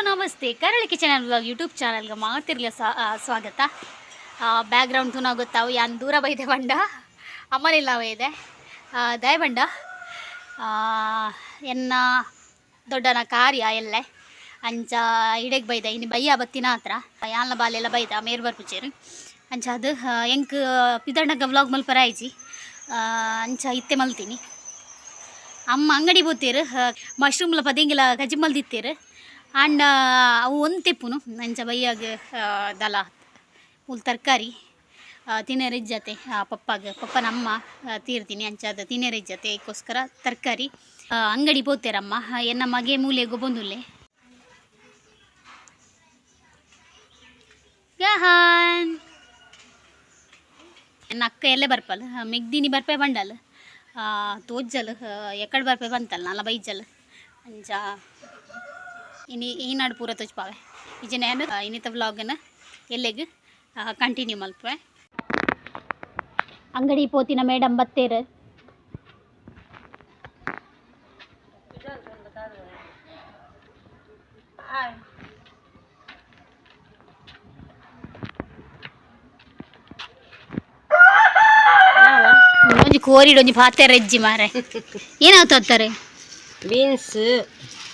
ನಮಸ್ತೆ, ಕರಳ kitchen and vlog YouTube ಚಾನಲ್ಗೆ ಮಾತಿರ್ಲ ಸ್ವಾಗತ. ಬ್ಯಾಕ್ಗ್ರೌಂಡ್ ತುನ ಗೊತ್ತಾವು, ಯಾನ್ ದೂರ ಬೈದೆ ಬಂಡ ಅಮ್ಮನಿಲ್ಲ ಇದೆ ದಯ ಬಂಡ ಎನ್ನ ದೊಡ್ಡನ ಕಾರ್ಯ ಎಲ್ಲೆ ಅಂಚ ಇಡೆಗ್ ಬೈದ ಇನ್ನು ಬಯ್ಯ ಬತ್ತಿನ ಹತ್ರ ಯಾನ್ಲ ಬಾಲೆಲ್ಲ ಬೈದ ಮೇರ್ ಬರ್ಪುಚೇರು ಅಂಚ ಅದು ಎಂಕ್ ಪಿದರ್ಣಗ ವ್ಲಾಗ್ ಮಲ್ಪರ ಆಯ್ಜಿ ಅಂಚ ಇತ್ತೆ ಮಲ್ತೀನಿ. ಅಮ್ಮ ಅಂಗಡಿ ಬೋತೇರು ಮಶ್ರೂಮ್ಲ ಪದಿಂಗಿಲ ಕಜಿ ಮಲ್ದಿತ್ತೇರು ಆಂಡ ಅವು ಒಂತೆಪ್ಪುನು ಅಂಚ ಬಯ್ಯಾಗ ದಲ ಮೂಲು ತರಕಾರಿ ತಿನ್ನೆರೆ ಇಜ್ಜತೆ. ಪಪ್ಪಾಗ ಪಪ್ಪನ ಅಮ್ಮ ತೀರ್ತೀನಿ ಅಂಚ ಅದು ತಿನ್ನೆರೆ ಇಜ್ಜತೆ ಅದಕ್ಕೋಸ್ಕರ ತರಕಾರಿ ಅಂಗಡಿ ಪೋತೇರಮ್ಮ. ಎನ್ನ ಮಗೆ ಮೂಲೆಗು ಬಂದುಲ್ಲೆ ಗಹಾನ್ ಎನ್ನ ಅಕ್ಕ ಎಲ್ಲೇ ಬರ್ಪಲ್ ಮೆಗ್ದಿನಿ ಬರ್ಪೆ ಬಂಡಲ್ ತೋಜ್ಜಲ್ ಎಕ್ಕಡ್ ಬರ್ಪೆ ಬಂತಲ್ಲ ನಲ್ಲ ಬೈಜಲ್ ಅಂಚ ಇನಿ ಈನಾಡು ಪೂರ ತೋಜ್ಪಾವೆ ಇಜನೆ ಇನ್ನಿತ ವ್ಲಾಗನ್ನು ಎಲ್ಲೆಗ್ ಕಂಟಿನ್ಯೂ ಮಲ್ಪುವೆ. ಅಂಗಡಿ ಪೋತಿನ ಮೇಡಮ್ ಬತ್ತೇರು. ಒಂಜಿ ಕೋರಿಡ್ ಒಂಜಿ ಪಾತೆರ ಇಜ್ಜಿ ಮಾರೆ, ಏನಾಗ್ತಾರೆ? ಬೀನ್ಸ್.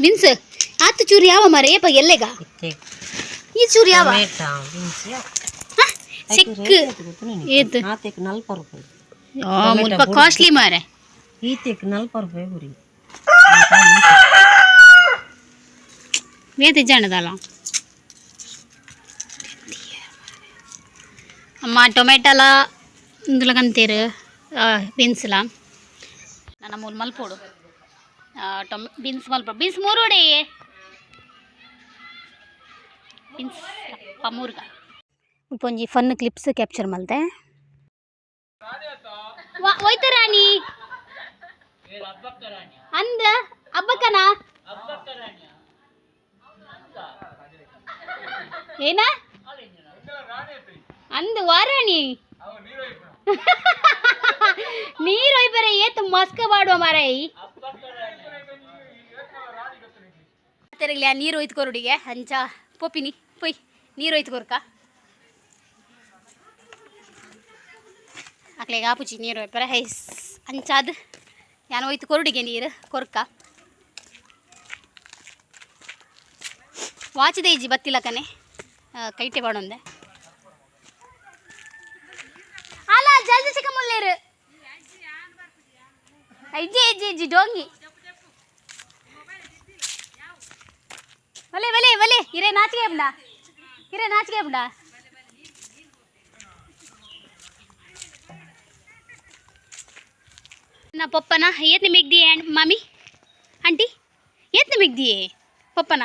ಬೀನ್ಸ್ ಆತು ಚೂರು ಯಾವ ಮಾರೆ ಏಪ ಎಲ್ಲೆಗ ಈ ಚೂರು ಯಾವ ಚೆಕ್ ಏತ್? ಆತೆಕ್ ನಲ್ಪ ರೂಪಾಯಿ. ಮುಲ್ಪ ಕಾಸ್ಟ್ಲಿ ಮಾರೆ. ಈತೆಕ್ ನಲ್ಪ ರೂಪಾಯಿ ಗುರಿ. ಬೇತೆ ಜಾಣದಲ್ಲ ಅಮ್ಮ. ಟೊಮೆಟೊಲ ಇಂದುಲ ಕಂತೇರು ಬೀನ್ಸ್ಲ ನನ್ನ ಮೂಲು ಮಲ್ಪೋಡು ಬೀನ್ಸ್ ಮಲ್ಪ ಬೀನ್ಸ್ ಮೂರುಡೆ ಬೀನ್ಸ್ ಅಪ್ಪ ಮೂರ್ಗ ಒಂಜಿ ಫನ್ ಕ್ಲಿಪ್ಸ್ ಕ್ಯಾಪ್ಚರ್ ಮಲ್ತೆ ಹೋಯ್ತ ರಾಣಿ ಅಂದ ಹಬ್ಬಕ್ಕನ ಏನ ಅಂದ್ ವಾರಾಣಿ ನೀರು ಒಯ್ಬರೆ ಏತ್ ಮಸ್ಕ ಬಾಡುವ ಮಾರಾಯಿ ತಿರುಗ್ಲಿ ಆ ನೀರು ಒಯ್ತು ಕೊರುಡಿಗೆ ಅಂಚ ಪೊಪ್ಪಿನಿ ಪೊಯ್ ನೀರು ಒಯ್ತು ಕೊರ್ಕ ಅಕ್ಲೆಗ್ ಆಪುಜಿ ನೀರು ಒಯ್ಪರೆ ಹೈಸ್ ಅಂಚಾದ್ ಯಾನ್ ಒಯ್ತು ಕೊರುಡಿಗೆ ನೀರು ಕೊರ್ಕ ವಾಚ್ ಇಜ್ಜಿ ಬತ್ತಿಲ್ಲ ಕನೆ ಕೈಟೆ ಬಾಡೊಂದೆ ಅಲ್ಲ ಜಲ್ದಿ ಚಿಕ್ಕ ಮುಲ್ಲೇರು ಇಜ್ಜಿ ಇಜ್ಜಿ ಇಜ್ಜಿ ಡೋಂಗಿ ಒಲೆ ಒಲೆ ಒಲೆ ಇರೇ ನಾಚಿಕೆ ಬಿಡ ಇರೇ ನಾಚಿಕೆ ಬಿಡ. ನಾ ಪಪ್ಪನ ಏತ್ ನಿಮಗೆ ಮಾಮಿ ಆಂಟಿ ಏತ್ ನಿಮಗೆ ಪಪ್ಪನ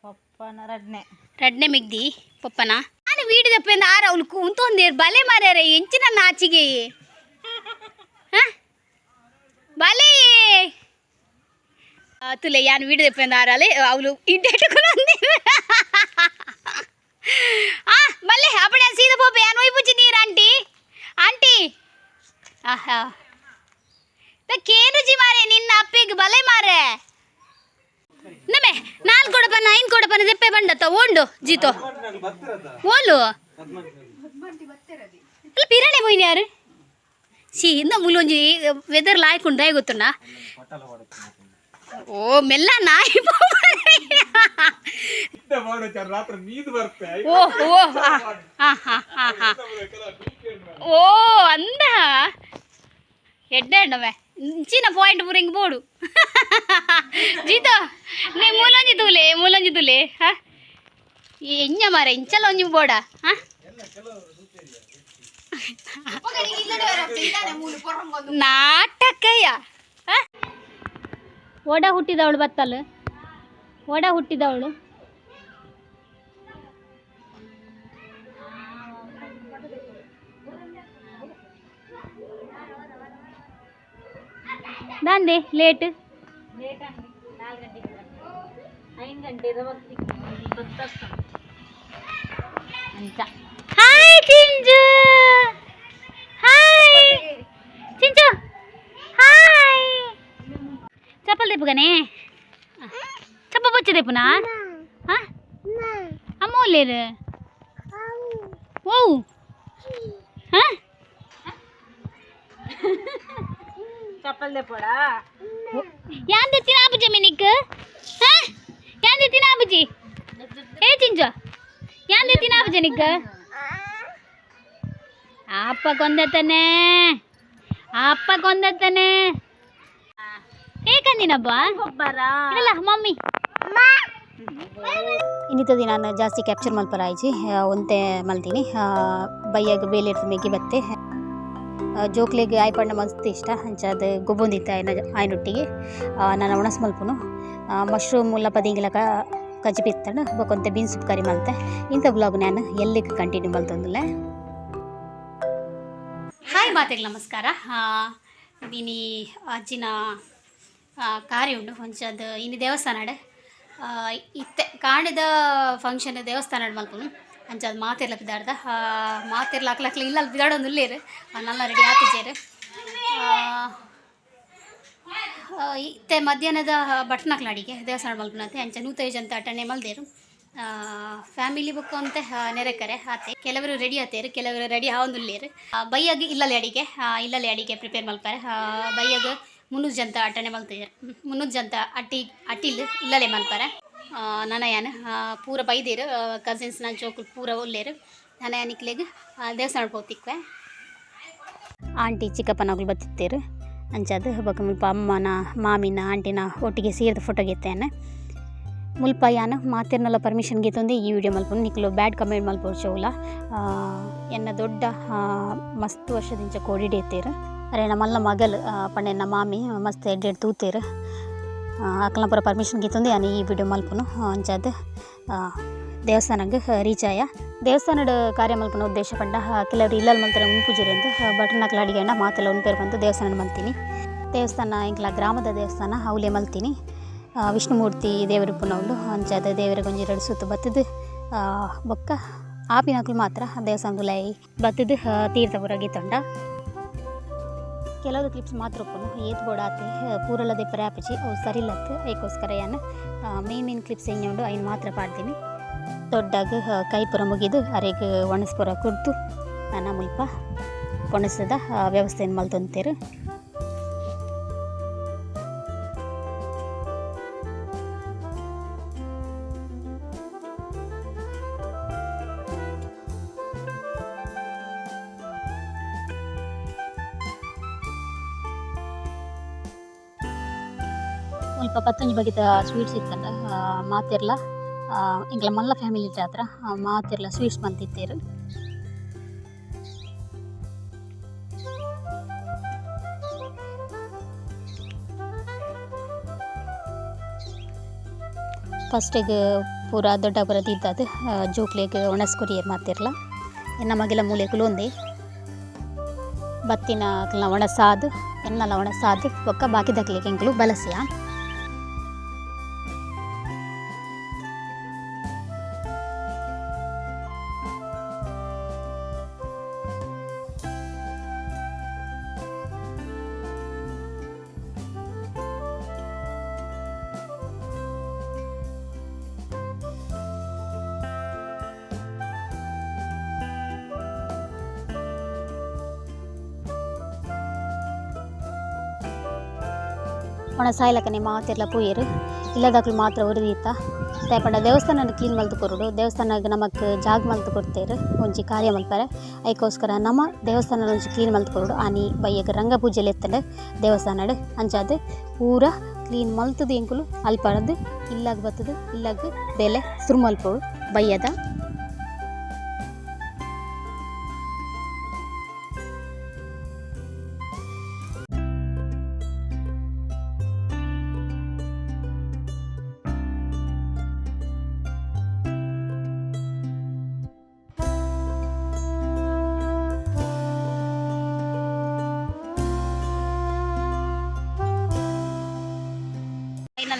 ಪಪ್ಪನ ರಡ್ನೆ. ರಡ್ನೆ ಮಿಗ್ದಿ ಪಪ್ಪನ ನಾನು ವೀಡಿದಪ್ಪ ಆರ ಅವ್ಳು ಕುಂತೊಂದೇರು ಬಲೆ ಮಾರ್ಯಾರ ಎಂಚಿನ ನಾಚಿಗೆ ಹಾ ಬಲೆ ತುಲೆ ಯಾನ್ ವೀಡಿದಪ್ಪ ಆರಾಲೆ ಅವಳು ಇಡ್ಡೆಟ್ಟುಕೊಂಡು ಆ ಮಲ್ಲೆ ಅಪ್ಪಡೆ ಸೀದಾ ಪೋಪೆ ಯಾನ್ ಒಯ್ಪುಚಿ ನೀರು ಆಂಟಿ ಆಂಟಿ ಆಹಾ ಕೇನುಜಿ ಮಾರೆ ನಿನ್ನ ಅಪ್ಪಿಗೆ ಬಲೆ ಮಾರೆ ನಮೆ ನಾಲ್ಕು ಕೊಡಪನ ಐದು ಕೊಡಪನ ದೆಪ್ಪೆ ಬಂಡತ್ತ ಓಂಡು ಜೀತೋ ಓಲು ಅಲ್ಲ ಪಿರಾಣೆ ಪೋಯಿನ ಯಾರು ಸಿ ಇಂದ ಮುಲ್ಲೊಂಜಿ ವೆದರ್ ಲಾಯ್ಕೊಂಡು ಗೊತ್ತುಂಡ ಓ ಮೆಲ್ಲ ನಾಯಿ ಓ ಓ ಹಾ ಹಾ ಹಾ ಹಾ ಓ ಅಂದ ಎಡ್ಡೆ ಅಣ್ಣವೆ ಇಂಚಿನ ಪಾಯಿಂಟ್ ಪೂರ ಹಿಂಗೆ ಬೋಡು ಜೀತೋ ನೀ ಮೂಲೊಂಜಿ ತೂಲೆ ಮೂಲೊಂಜಿ ತೂಲೆ ಹಾ ಎಂಜ ಮಾರ ಇಂಚಲ ಒಂಜಿ ಬೋಡ ಹಾ ನಾಟಕಯ್ಯ ಓಡ ಹುಟ್ಟಿದವಳು ಬತ್ತಲ್ ಓಡ ಹುಟ್ಟಿದವಳು ದಾಂದೆ late hi Chinju hi Chinchu hi ಚಪ್ಪಲ್ ದೆಪ್ಪುಗನೆ ಚಪ್ಪ ಬೊಚ್ಚ ದೆಪ್ಪುನಾ ಹಾ ಅಮ್ಮ ಒಲ್ಲೇರು ಓ ಹಾ ಚಪ್ಪಲ್ ಪೋಡಾ. ಯಾಂದ ತಿನಾಬುಜಿ ಮಿನಿಕ್? ಹಾ, ಯಾಂದ ತಿನಾಬುಜಿ? ಏ ಚಿಂಚು, ಯಾಂದ ತಿನಾಬುಜಿ ನಿಕ್? ಅಪ್ಪ ಕೊಂದತ್ತನೆ, ಅಪ್ಪ ಕೊಂದತ್ತನೆ. ಏಕಂದಿನಬ್ಬ ಇಲ್ಲ ಮಮ್ಮಿ. ಇನ್ನಿತ ದಿನ ನಾನು ಜಾಸ್ತಿ ಕ್ಯಾಪ್ಚರ್ ಮಲ್ಪರ ಆಯ್ಜಿ, ಒಂತೆ ಮಲ್ತೀನಿ. ಬೈಯಾಗ ಬೇಲಿರ್ತ ಮೆಗ್ಗಿ ಬತ್ತೆ. ಜೋಕ್ಲೆಗ್ ಆಯ್ಪಂಡ ಮಸ್ತ್ ಇಷ್ಟ. ಅಂಚಾದ್ ಗೊಬ್ಬೊಂದಿತ್ತ ಆಯ್ನ ಆಯ್ನೊಟ್ಟಿಗೆ. ನಾನು ಒಣಸ್ ಮಲ್ಪುನು. ಮಶ್ರೂಮ್ ಮುಲ್ಲ ಪದಿಂಗಿಲ ಕಜ್ಜಿ ಬಿತ್ತಂಡು ಬೊಕೊಂತೆ ಬೀನ್ಸ್ ಕರಿ ಮಲ್ತೆ. ಇಂಥ ಬ್ಲಾಗ್ ನಾನು ಎಲ್ಲಿಗೆ ಕಂಟಿನ್ಯೂ ಮಲ್ತೊಂದುಲ್ಲೆ. ಹಾಯ್ ಮಾತೆಗ್ ನಮಸ್ಕಾರ. ಇನಿ ಅಜ್ಜಿನ ಕಾರ್ಯ ಉಂಡು. ಒಂಚದು ಇನಿ ದೇವಸ್ಥಾನ ಇತ್ತೆ ಕಾಂಡೆದ ಫಂಕ್ಷನ್ ದೇವಸ್ಥಾನ ಮಲ್ಪುನು. ಅಂಚಾದ್ ಮಾತೆರ್ಲ ಪಿದಾಡ್ದ. ಮಾತೆರ್ಲ ಅಕ್ಲಕ್ಲ ಇಲ್ಲ ಪಿದಾಡೊಂದು ಉಲ್ಲೇರು. ನಲ್ಲ ರೆಡಿ ಆತಿಜೆರ್. ಇತ್ತೆ ಮಧ್ಯಾಹ್ನದ ಭಟ್ನಕ್ಲ ಅಡಿಗೆ ದೇವಸ್ಥಾನ ಮಲ್ಪುನಂತೆ. ಅಂಚ ನೂತೈಜ್ ಅಂತ ಅಟೆಂಡ್ ಮಲ್ದೇರು. ಫ್ಯಾಮಿಲಿ ಬೊಕ್ಕ ಅಂತೆ ನೆರೆಕರೆ ಆತೆ. ಕೆಲವರು ರೆಡಿ ಆತೇರು, ಕೆಲವರು ರೆಡಿ ಆವೊಂದುಲ್ಲೇರು. ಬೈಯಾಗ ಇಲ್ಲಲೆ ಅಡಿಗೆ, ಇಲ್ಲಲೆ ಅಡಿಗೆ ಪ್ರಿಪೇರ್ ಮಲ್ಪಾರೆ. ಬೈಯಾಗ 300 ಜನ ಅಟೆಂಡ್ ಮಲ್ತಿದ್ರು. 300 ಜನ ಅಟ್ಟಿ ಅಟಿಲ್ ಇಲ್ಲಲೆ ಮಲ್ಪಾರೆ. ನನ ಯಾನ್ ಪೂರ ಬೈದೇರು. ಕಸಿನ್ಸ್ ನ ಜೋಕುಲು ಪೂರ ಉಲ್ಲೇರು. ನನ ಯಾನ್ ಇಕ್ಲೆಗ್ ದೇವಸ್ಥಾನ ಪೋತಿಕ್ವೆ. ಆಂಟಿ ಚಿಕ್ಕಪ್ಪನಗಳು ಬತ್ತಿತ್ತೇರು. ಅಂಚಾದ್ ಬೊಕ ಮುಲ್ಪ ಅಮ್ಮನ ಮಾಮಿನ ಆಂಟಿನ ಒಟ್ಟಿಗೆ ಸೇರ್ದ್ ಫೋಟೋ ಗೆತ್ತೇನೆ. ಮುಲ್ಪ ಯಾನ್ ಮಾತೆರ್ನಲ ಪರ್ಮಿಷನ್ ಗೆತೊಂದು ಈ ವಿಡಿಯೋ ಮಲ್ಪುನು. ನಿಕುಲು ಬ್ಯಾಡ್ ಕಮೆಂಟ್ ಮಲ್ಪೊಡ್ಚಿ. ಎನ್ನ ದೊಡ್ಡ ಮಸ್ತ್ ವರ್ಷದಿಂಚ ಕೋಡಿಡ್ ಇತ್ತೆರ್. ಅರೆನ ಮಲ್ಲ ಮಗಲ್ ಪಂಡ ಎನ್ನ ಮಾಮಿ ಮಸ್ತ್ ಎಡ್ಡೆಡ್ ತೂತೆರ್. ಅಕಲ್ನ ಪೂರ ಪರ್ಮಿಷನ್ ಗೆತೊಂದು ಯಾನ್ ಈ ವಿಡಿಯೋ ಮಲ್ಪುನು. ಅಂಚಾದ್ ದೇವಸ್ಥಾನಗ್ ರೀಚ್ ಆಯ. ದೇವಸ್ಥಾನಡ್ ಕಾರ್ಯ ಮಲ್ಪುನ ಉದ್ದೇಶ ಪಂಡ ಕೆಲವರು ಇಲ್ಲಲ್ ಮಲ್ತರೆ ಉನ್ಪುಜೆರ್ ಅಂದ್. ಭಟ್ರನಕ್ಲ ಅಡಿಗೆ ಮಾತೆಲ್ಲ ಉನ್ಪೆರ್ ಪಂದ್ ದೇವಸ್ಥಾನಡ್ ಮಲ್ತೀನಿ. ದೇವಸ್ಥಾನ ಎಂಕ್ಲ ಗ್ರಾಮದ ದೇವಸ್ಥಾನ, ಅವ್ಲೇ ಮಲ್ತೀನಿ. ವಿಷ್ಣುಮೂರ್ತಿ ದೇವರು ಉಪ್ಪುನವ್ಲು. ಅಂಚಾದ್ ದೇವರಿಗೆ ಒಂಜಿ ರಡ್ಡ್ ಸುತ್ತು ಬತ್ತುದು ಬೊಕ್ಕ ಆಪಿನಕುಲು ಮಾತ್ರ ದೇವಸ್ಥಾನದ ಉಲಾಯಿ ಬತ್ತುದು ತೀರ್ಥ ಪೂರ ಗೆತೊಂಡ. ಕೆಲವು ಕ್ಲಿಪ್ಸ್ ಮಾತ್ರ ಉಪ್ಪುನು. ಏತ್ ಬೋಡಾತೆ ಪೂರಲ ದೆಪ್ಪರೆ ಆಪುಜಿ, ಅವು ಸರಿಲ್ಲತ್ತು. ಐಕೋಸ್ಕರ ಯಾನ್ ಮೇನ್ ಮೇನ್ ಕ್ಲಿಪ್ಸ್ ಎಂಚ ಉಂಡು ಐನ್ ಮಾತ್ರ ಪಾಡ್ದಿನಿ. ದೊಡ್ಡಾಗ್ ಕೈ ಪೂರ ಮುಗಿದು ಅರೆಗ್ ಒಣಸ್ ಪೂರ ಕುರ್ದು ನನ ಮುಲ್ಪ ಒಣಸದ ವ್ಯವಸ್ಥೆನ್ ಮಲ್ತೊಂತೆರ್. ಮುಲ್ಪ ಪತ್ತೊಂಜಿ ಬಗೆತ ಸ್ವೀಟ್ಸ್ ಇತ್ತಂಡ. ಮಾತೆರ್ಲ ಎಂಕ್ಲ ಮಲ್ಲ ಫ್ಯಾಮಿಲಿ ಜಾತ್ರ ಮಾತೆರ್ಲ ಸ್ವೀಟ್ಸ್ ಮಲ್ತಿತ್ತೆರ್. ಫಸ್ಟಿಗೆ ಪೂರ ದೊಡ್ಡ ಪೂರ ದೀದಾದ್ ಜೋಕ್ಲೆಗ್ ಒಣಸ್ ಕೊರಿಯೆರ್ ಮಾತೆರ್ಲ. ಎನ್ನ ಮಗೆಲ ಮೂಲೆಕುಲು ಒಂದೇ ಬತ್ತಿನ ಅಕ್ಲ್ನ ಒಣಸಾದ್ ಎನ್ನಲ ಒಣಸಾದ್ ಬೊಕ್ಕ ಬಾಕಿದಕ್ಲೆಗ್ ಎಂಕುಲು ಬಲಸಿಯ. ಒಣಸಾಯ್ಲಕನೆ ಮಾತೆರ್ಲ ಪೋಯೆರ್. ಇಲ್ಲದಕ್ಲು ಮಾತ್ರ ಒರಿದೀತ. ದಾಯೆ ದೇವಸ್ಥಾನ ಕ್ಲೀನ್ ಮಲ್ತ್ ಕೊರೊಡು. ದೇವಸ್ಥಾನಗ್ ನಮಕ್ ಜಾಗ್ ಮಲ್ತ್ ಕೊರ್ತೆರ್ ಒಂಜಿ ಕಾರ್ಯ ಮಲ್ಪರೆ. ಐಕೋಸ್ಕರ ನಮ ದೇವಸ್ಥಾನ ಒಂಜಿ ಕ್ಲೀನ್ ಮಲ್ತ್ ಕೊರೊಡು. ಆನಿ ಬಯ್ಯಗ್ ರಂಗ ಪೂಜೆಲ್ ಇತ್ತಂಡ್ ದೇವಸ್ಥಾನಡ್. ಅಂಚಾದ್ ಪೂರ ಕ್ಲೀನ್ ಮಲ್ತುದು ಎಂಕುಲು ಅಲ್ಪರ್ದ್ ಇಲ್ಲಗ್ ಬತ್ತುದು ಇಲ್ಲಗ್ ಬೇಲೆ ಸುರು ಮಲ್ಪೊಡು ಬಯ್ಯದ.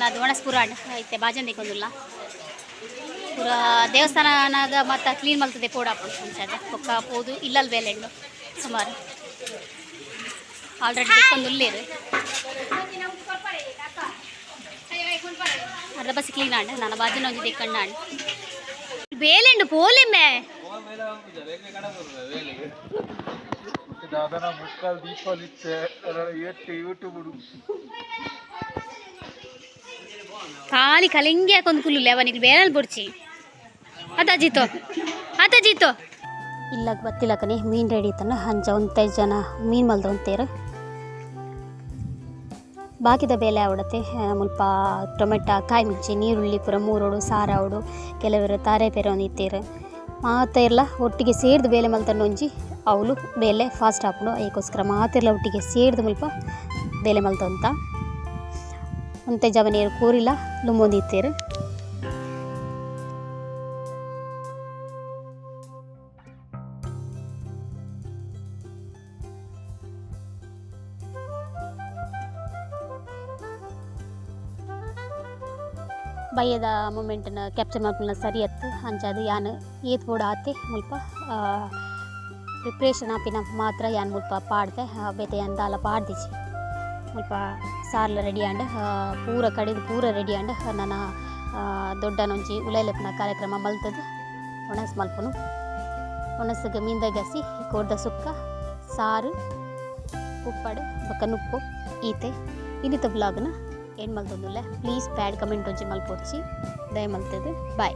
ಅದು ಒಣಸ್ ಪೂರ ಇತ್ತೆ ಬಾಜನ್ ದಿಕ್ಕೊಂದುಲ್ಲ. ಪೂರ ದೇವಸ್ಥಾನನಾಗ ಮತ್ತೆ ಕ್ಲೀನ್ ಮಲ್ತದೆ ಪೋಡಾಪುಂಡು. ಅಂಚಾದ್ ಬೊಕ್ಕ ಪೋದು ಇಲ್ಲಲ್ ಬೇಲೆಂಡು ಸುಮಾರು ಆಲ್ರೆಡಿ ದಿಕ್ಕೊಂದು ಉಲ್ಲೇರು. ಅರ್ಧ ಬಸ್ ಕ್ಲೀನ್ ಆಂಡ್ ನನ್ನ ಬಾಜನ ಒಂಜಿ ದಿಕ್ಕಂಡ ಆಂಡ್ ಬೇಲೆಂಡು ಪೋಲೆಮ್ಮೆ. ದಾದನ ಮುಕ್ಕಾಲ್ ದೀಪಾವಳಿ ಇತ್ತೆ ಯೂಟ್ಯೂಬ್. ಖಾಲಿ ಕಲಿಂಗಿ ಹಾಕೊಂಡು ಕುಲ್ಲುಲೆ ಅವನಿಗೆ ಬೇರೆ ಬುಡ್ಚಿ. ಅದ ಜಿತೋ, ಅದ ಜಿತೋ. ಇಲ್ಲಾಗ ಬತ್ತಿಲಕನೆ ಮೀನು ರೆಡಿ ಇತ್ತನ. ಅಂಚ ಒಂತೈದು ಜನ ಮೀನು ಮಲ್ದ ಒಂತೇರು. ಬಾಕಿದ ಬೇಲೆ ಆವಡತೆ. ಮುಲ್ಪ ಟೊಮೆಟೊ, ಕಾಯಿ ಮುಂಚೆ, ನೀರುಳ್ಳಿ ಪೂರ ಮೂರೋಡು, ಸಾರಾವಡು, ಕೆಲವರು ತಾರೆ ಪೇರೆ ಇತ್ತೇರು. ಮಾತೆರ್ಲ ಒಟ್ಟಿಗೆ ಸೇರ್ದು ಬೇಲೆ ಮಲ್ತಂಡ ಒಂಜಿ ಅವಳು ಬೇಲೆ ಫಾಸ್ಟ್ ಆಪುಂಡು. ಐಕೋಸ್ಕರ ಮಾತೆರ್ಲ ಒಟ್ಟಿಗೆ ಸೇರ್ದು ಮುಲ್ಪ ಬೇಲೆ ಮಲ್ತೊಂತ. ಒಂತೆ ಜವನಿಯರು ಕೋರಿಲ ಲುಂಬೊಂದಿತ್ತೇರು. ಬಯ್ಯದ ಮೂಮೆಂಟ್ನ ಕ್ಯಾಪ್ಚರ್ ಮಲ್ಪುನ ಸರಿ ಅತ್ತು. ಅಂಚಾದ್ ಯಾನ್ ಏತ್ ಬೋಡು ಆತೆ ಮುಲ್ಪ ಪ್ರಿಪ್ರೇಷನ್ ಆಪಿನ ಮಾತ್ರ ಯಾನ್ ಮುಲ್ಪ ಪಾಡ್ದೆ. ಬೇತೆ ಯಾನ್ ದಾಲ ಪಾಡ್ದಿಜಿ. ಮುಲ್ಪ ಸಾರ್ಲ ರೆಡಿ ಆಂಡ್, ಪೂರ ಕಡೆದು ಪೂರ ರೆಡಿ ಆಂಡ್. ನನ ದೊಡ್ಡನೊಂಜಿ ಉಲೈಲೆಪ್ಪುನ ಕಾರ್ಯಕ್ರಮ ಮಲ್ತುದು ಒಣಸ್ ಮಲ್ಪುನು. ಒಣಸ್ಗ್ ಮೀನ್ದ ಗಸಿ, ಕೋರ್ದ ಸುಕ್ಕ, ಸಾರು, ಉಪ್ಪಡ್ ಬೊಕ್ಕ ನುಪ್ಪು ಈತೆ. ಇನ್ನಿತ ಬ್ಲಾಗ್ನ ಎಂಡ್ ಮಲ್ತೊಂದುಲ್ಲೆ. ಪ್ಲೀಸ್ ಬ್ಯಾಡ್ ಕಮೆಂಟ್ ಒಂಜಿ ಮಲ್ಪೊಡ್ಚಿ, ದಯ ಮಲ್ತುದು. ಬಾಯ್.